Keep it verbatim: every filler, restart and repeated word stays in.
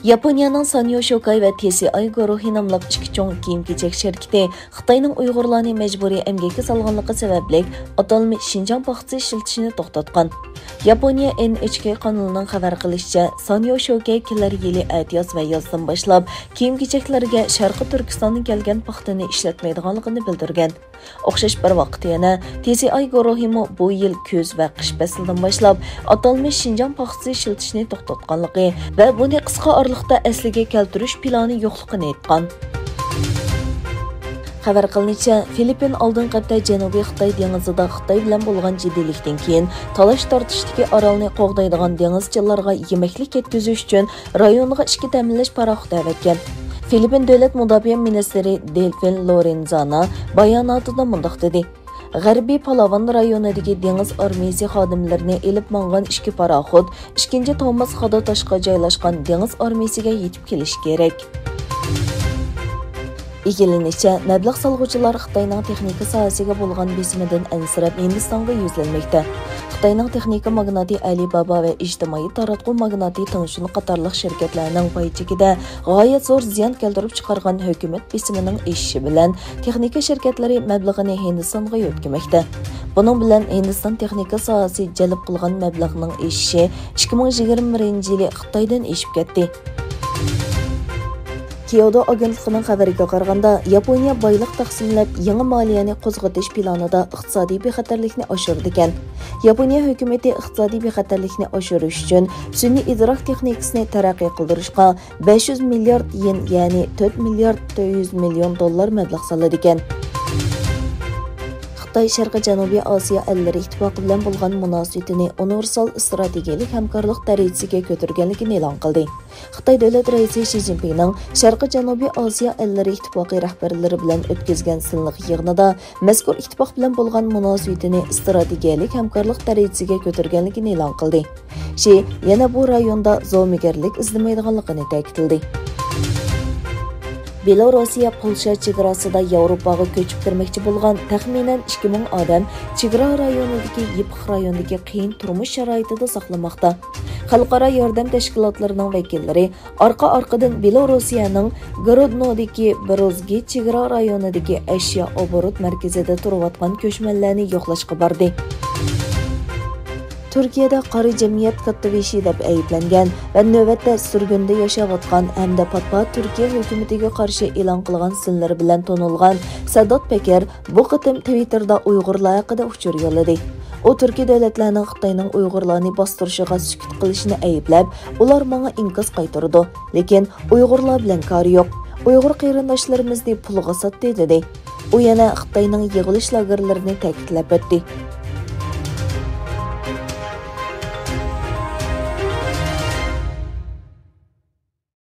ياپونىيەنىڭ سانيو شوكاي ۋە تى سى ئاي گۇرۇھى ناملىق ئىككى چوڭ كىيىم-كېچەك شىركىتى خىتاينىڭ ئۇيغۇرلارنى مەجبۇرىي ئەمگەككە سالغانلىقى سەۋەبلىك ئاتالمىش شىنجاڭ پاختىسى ئىشلىتىشنى توختاتقان. ياپونىيە ئېن ئېچ كې قانىلىنىڭ خەۋەر قىلىشىچە، سانيو شوكاي كېلەر يىلى ئەتىياز ۋە يازدىن باشلاپ كىيىم-كېچەكلەرگە شەرقىي تۈركىستاندىن كەلگەن پاختىنى ئىشلەتمەيدىغانلىقىنى بىلدۈرگەن. ئوخشاش بىر ۋاقىتتا يەنە تى سى ئاي گۇرۇھىمۇ بۇ يىل كۈز ۋە قىش پەسلىدىن باشلاپ ئاتالمىش شىنجاڭ پاختىسى ئىشلىتىشنى توختاتقانلىقى ۋە بۇنى قىسقا ئارىلىقتا ئەسلىگە كەلتۈرۈش پىلانى يوقلۇقىنى ئېيتقان. خەۋەر قىلىنىشىچە، فىلىپپىن ئالدىنقى ھەپتە جەنۇبىي خىتاي دېڭىزىدا خىتاي بىلەن بولغان جىددىيلىكتىن كېيىن تالاش-تارتىشتىكى ئارالنى قوغدايدىغان دېڭىزچىلارغا يېمەكلىك يەتكۈزۈش ئۈچۈن رايونغا ئىككى تەمىنلەش پاراخوتى ئەۋەتكەن. فىلىپپىن دۆلەت مۇداپىئە مىنىستىرى دېلفىن لورېنزانا باياناتىدا مۇنداق دېدى: «غەربىي پالاۋان رايونىدىكى دېڭىز ئارمىيىسى خادىملىرىنى ئېلىپ ماڭغان ئىككى پاراخوت ئىككىنچى توماس خادا تاشقا جايلاشقان دېڭىز ئارمىيىسىگە يېتىپ كېلىشى كېرەك.» ئىگىلىنىشىچە، مەبلەغ سالغۇچىلار خىتاينىڭ تېخنىكا ساھەسىگە بولغان بېسىمىدىن ئەنسىرەپ، ھىندىستانغا يۈزلەنمەكتە. خىتاينىڭ تېخنىكا ماگناتى ئەلى بابا ۋە ئىجتىمائىي تاراتقۇ ماگناتى تېڭشۈن قاتارلىق شىركەتلەرنىڭ پاي چېكىدە غايەت زور زىيان كەلتۈرۈپ چىقارغان ھۆكۈمەت بېسىمىنىڭ ئېشىشى بىلەن، تېخنىكا شىركەتلىرى مەبلىغىنى ھىندىستانغا يۆتكىمەكتە. بۇنىڭ بىلەن ھىندىستان تېخنىكا ساھەسى جەلپ قىلغان مەبلەغنىڭ ئېشىشى ئىككى مىڭ يىگىرمە بىرىنچى يىلى خىتايدىن ئېشىپ كەتتى. كيودو ئاگېنتلىقىنىڭ خەۋىرىگە قارىغاندا، ياپونىيە بايلىق تەقسىملەپ، يېڭى مالىيەنى قوزغىتىش پىلانىدا ئىقتىسادىي بىخەتەرلىكنى ئاشۇرىدىكەن. ياپونىيە ھۆكۈمىتى ئىقتىسادىي بىخەتەرلىكنى ئاشۇرۇش ئۈچۈن سۈنئىي ئىدراك تېخنىكىسىنى تەرەققىي قىلدۇرۇشقا بەش يۈز مىليارد يېن، يەنى تۆت مىليارد تۆت يۈز مىليون دوللار مەبلەغ سالىدىكەن. خىتاي شەرقىي جەنۇبىي ئاسىيا ئەللىرى ئىتتىپاقى بىلەن بولغان مۇناسىۋىتىنى ئۇنىۋېرسال ئىستراتېگىيەلىك ھەمكارلىق دەرىجىسىگە كۆتۈرگەنلىكىنى ئېلان قىلدى. خىتاي دۆلەت رەئىسى شى جىنپىڭنىڭ شەرقىي جەنۇبىي ئاسىيا ئەللىرى ئىتتىپاقى رەھبەرلىرى بىلەن ئۆتكۈزگەن سىنلىق يىغىنىدا مەزكۇر ئىتتىپاق بىلەن بولغان مۇناسىۋىتىنى ئىستراتېگىيەلىك ھەمكارلىق دەرىجىسىگە كۆتۈرگەنلىكىنى ئېلان قىلدى. شى يەنە بۇ رايوندا زومىگەرلىك ئىزدىمەيدىغانلىقىنى تەكىتلىدى. بېلوروسىيە پولشا چېگراسىدا ياۋروپاغا كۆچۈپ كىرمەكچى بولغان تەخمىنەن ئىككى مىڭ ئادەم چېگرا رايونىدىكى يېپىق رايوندىكى قىيىن تۇرمۇش شارائىتىدا ساقلىماقتا. خەلقئارا ياردەم تەشكىلاتلىرىنىڭ ۋەكىللىرى ئارقا-ئارقىدىن بېلوروسىيەنىڭ گرودنودىكى بروزگى چېگرا رايونىدىكى ئەشيا ئوبوروت مەركىزىدە تۇرۇۋاتقان كۆچمەنلەرنى يوقلاشقا باردى. تۈركىيەدە قارا جەمئىيەت كاتتىبېشى دەپ ئەيىبلەنگەن ۋە نۆۋەتتە سۈرگۈندە ياشاۋاتقان ھەمدە پات-پات تۈركىيە ھۆكۈمىتىگە قارشى ئېلان قىلغان سىنلىرى بىلەن تونۇلغان سەدات پېكىر بۇ قېتىم تىۋىتتېردا ئۇيغۇرلار ھەققىدە ئۇچۇر يوللىدى. ئۇ تۈركىي دۆلەتلەرنىڭ خىتاينىڭ ئۇيغۇرلارنى باستۇرۇشىغا سۈكۈت قىلىشىنى ئەيىبلەپ، ئۇلار ماڭا ئىنكاس قايتۇرىدۇ، لېكىن ئۇيغۇرلار بىلەن كارى يوق. ئۇيغۇر قېرىنداشلىرىمىزنى پۇلغا ساتتى، دېدى. ئۇ يەنە خىتاينىڭ يىغىۋېلىش لاگېرلىرىنى تەكىتلەپ ئۆتتى.